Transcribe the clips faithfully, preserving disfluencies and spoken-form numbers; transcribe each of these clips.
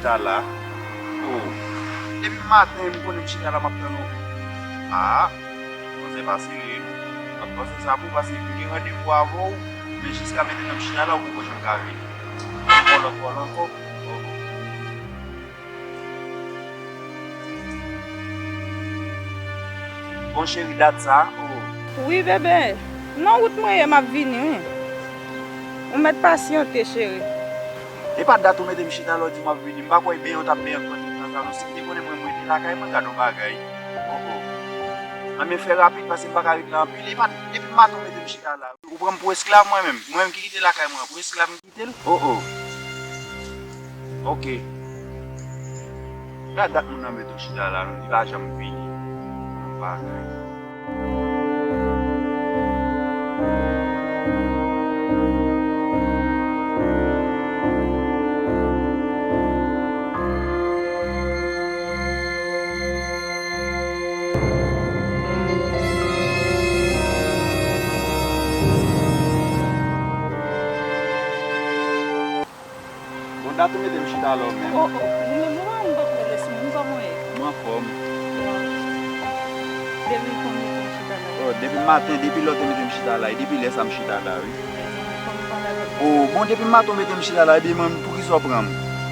Ala. Oh. Depi maten, m konnen m chita la, m ap tann ou. Ah. Manzè pa serye non. M ap panse sa pou, paske m gen randevou avè w, men jiska mentnan m chita la, ou poko janm ka vini. Yon lòt fwa ankò. Oh. Bon, cheri, dat sa, oh. Wi, bebe. Nan wout mwen ye, m ap vini, wi. Ou mèt pasyante, cheri. E pa dat ou mete m chita la, ou di m ap vini. M pa kwè benyen w t ap benyen ak pantik nan sa non. Si m te konnen mwen, mwen te lakay mwen, gad yon bagay. Oh, oh. Anben, fè rapid, paske m pa ka ret la anpil. E pa depi maten ou mete m chita la. Ou pran m pou esklav mwen menm. Mwen menm ki kite lakay mwen an, pou esklav m kite l? Oh, oh. Ok. Gad dat moun nan mete w chita la, non, li pa janm vini. Bagay. Bon, dat ou mete m chita la w menm. Oh, oh, ou menm ou pa, ou pa pran leson, ou kòman w ye? Mwen anfòm. Bon. Depi konbyen tan w chita la? Oh, depi maten, depi lè w te mete m chita la, e depi lè sa m chita la, wi. Mezanmi, fò m pale avèk ou. Oh, bon, depi maten w mete m chita la, ebyen mwen, poukisa w pran m?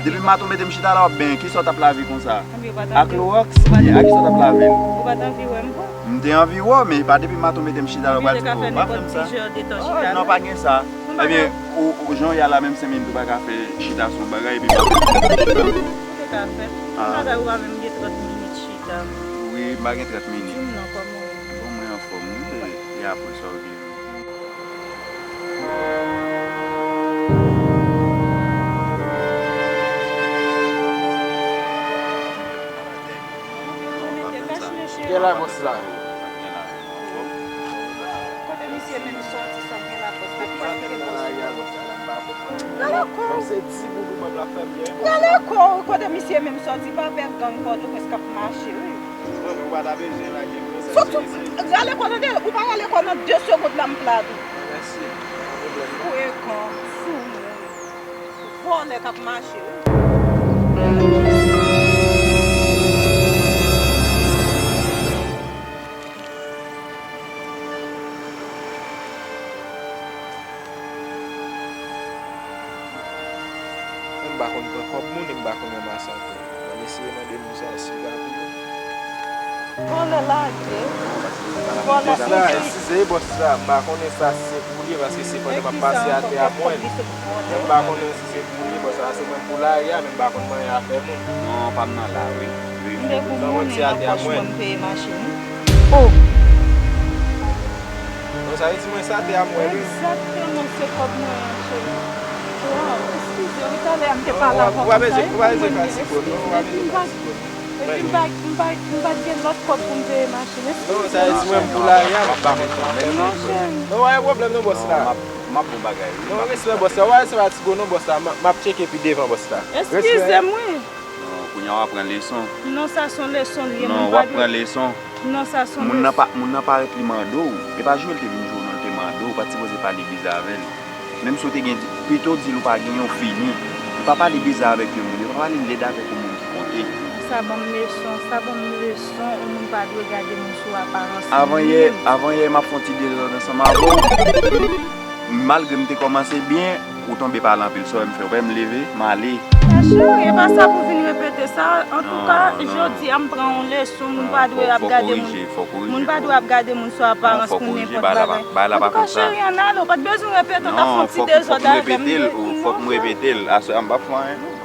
Depi maten w mete m chita la, w ap benyen, kisa w t ap lave konsa? Anben, ou pa t anvi. A klowòks? Ebyen, a kisa w t ap lave l? Ou pa t anvi wè m, bon? M te anvi wè w, men e pa depi maten w mete m chita la, w pral di, oh, pa fè m sa. Ou vle ka fè nenpòt ti jan de tan chita la? Oh, non, pa gen sa. Ebyen, ou, ou, jan w ye a la, menm senk minit ou pa ka fè chita sou bagay, epi m ap fè chita. Ou te ka fè. Ah. Yon bagay ou pa menm gen trant minit chita. Wi, m pa gen trant minit. Di m non, kòman w ye? Bon, mwen anfòm, wi. E apre sa, w gen. Gen la, bòs la. Kote misye menm sòti sa gen la pòs la, ki sa ki gen pòs la? Gade kò w. Gade kò w, kote misye menm sòti, pa fè gang Pòtoprens k ap mache, wi. Sòti, rale kò w, tande, ou pa rale kò w nan de segond la, m plat ou. Ou e gang, sou moun. Vòlè k ap mache, wi. Mwen m pa konn pran kòb moun e m pa konn ranmase ankò. Mwen eseye mande moun sa siga pou yo. Vòlè lage. Vòlè. Bòs la, eskize wi, bòs la, m pa konnen sa si se pou li, paske se pandan m ap pase atè a mwen. Men m pa konnen si se pou li, bòs la, se mwen pou lari a, men m pa konn manyen afè moun. Non, pa m nan la, wi. Wi. M te pou mounen nan pòch mwen, m peye machin wi. Oh! Non, sa vle di mwen sa te a mwen, wi. Egzakteman, se kòb mwen an, cheri. Waw, eskize wi, talè a m te pale avè w konsa, epi mwen gen eskize. Epi m pa, epi m pa, m pa, m pa t gen lòt kòb pou m peye machin, eskize. Non, sa vle di mwen m pou lari a, m pa konn sa m fè non. Non, pa gen pwoblèm non, bòs la. M ap, m ap bon bagay, wi. Non, respè, bòs la. Ou pa respè pa ti gwo non, bòs la. M ap, m ap tcheke pi devan, bòs la. Eskize m, wi. Non, kounye a w ap pran leson. Non, sa se yon leson l ye, moun pa dwe. Non, w ap pran leson. Non, sa se yon leson. Moun nan pa, moun nan parèt li mande w. E pa jwe l te vin jwe w non, l te mande w. Ou pa t sipoze pale bizè avè l. Menm si w te gen, pito di l ou pa genyen, w fini. Ou pa pale bizè avèk yon moun. Ou pa pale lèd avèk yon moun ki konte. Sa ban m leson, sa ban m leson, yon moun pa dwe gade moun sou aparans li menm. Avan yè, avan yè, m ap fè yon ti dezòd ansanm avè w. Malgre m te kòmanse byen, ou tonbe pale anpil. Sa w wè m fè? Ou wè m leve, m ale. Cheri, e pa sa pou vin repete sa. Antouka, jodi a m pran yon leson. Moun pa dwe ap gade moun. Moun pa dwe ap gade moun sou aparans pou nenpòt bagay. Antouka, cheri, ann ale, ou pa t bezwen repete, w t ap fè yon ti dezòd avè m. Non, fòk m repete l. Fòk m repete l. Aswè a m p ap fè anyen.